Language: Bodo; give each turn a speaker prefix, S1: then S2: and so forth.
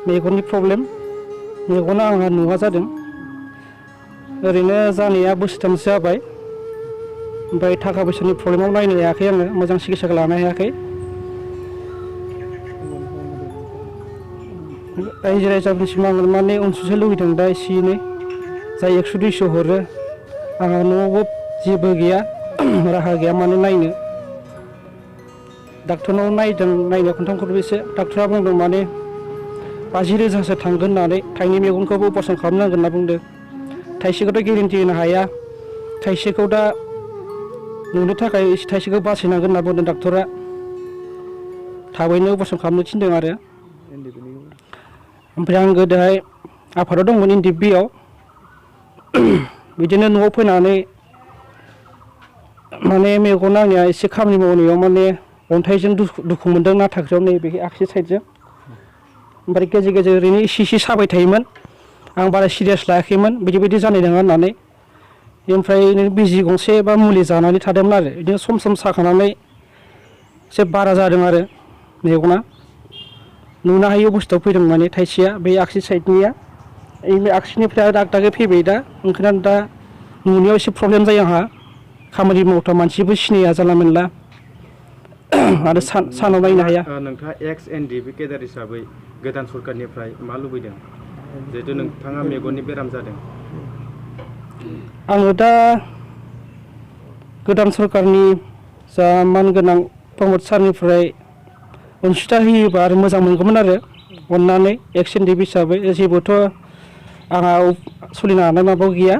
S1: मेगननि प्रब्लेम मेगना आंहा नुवा जादों ओरैनो जानाया बोसोरथामसो जाबाय ओमफ्राय थाखा फैसानि प्रब्लेमाव नायनो हायाखै आङो मोजां सिकित्साखौ लानो हायाखै रायजो राजाफोरनिसिम आङो माने अनसुंथाइ लुबैदों दा एसे एनै जाय 100-200 हरो आंहा न'आवबो जेबो गैया राहा गैया माने नायनो डाक्टरनाव नायदों नायनो खनथाम खनब्रैसो डाक्टरा बुंदों माने 50,000सो थांगोन होननानै थाइनै मेगनखौबो अपारेसन खालामनांगोन होनना बुंदों थाइसेखौथ' गेरेन्टि होनो हाया थाइसेखौ दा नुनो थाखाय थाइसेखौ बासायनांगोन होनना बुंदों डाक्टरा थाबैनो अपारेसन खालामनो थिनदों आरो ओमफ्राय आं गोदोहाय आफादाव दंमोन NDFB-आव बिदिनो न'आव फैनानै माने मेगना आंनिया एसे खामानि मावनायाव माने अन्थाइजों दुखु मोन्दों नाथाख्रियाव नैबे आगसि साइडजों ओमफ्राय गेजेर गेजेर ओरैनो एसे साबाय थायोमोन आं बारा सिरियास लायाखैमोन बिदि जानाय नङा होननानै ओमफ्राय बिजि गंसे बा मुलि जानानै थादोंमोन आरो बिदिनो सम सम साखानानै एसे बारा जादों आरो मेगना नुनो हायि अबस्थायाव फैदों माने थाइसेया बे आगसि साइडनिया बे आगसिनिफ्राय दाग दागै फैबाय दा ओंखायनो दा नुनायाव एसे प्रब्लेम जायो आंहा खामानि मावग्रा मानसिबो सिनाया जानला मोनला आरो सानाव नायनो हाया
S2: नोंथाङा ex-NDFB केडार हिसाबै गोदान सरकारनिफ्राय मा लुबैदों जिहेतु नोंथाङा मेगननि बेराम जादों
S1: आङो दा गोदान सरकारनि जा मानगोनां प्रमद सारनिफ्राय अनसुंथाइ होयोबा आरो मोजां मोनगौमोन आरो अननानै ex-NDFB हिसाबै जेबोथ' आंहा सोलिनो हानाय माबा गैया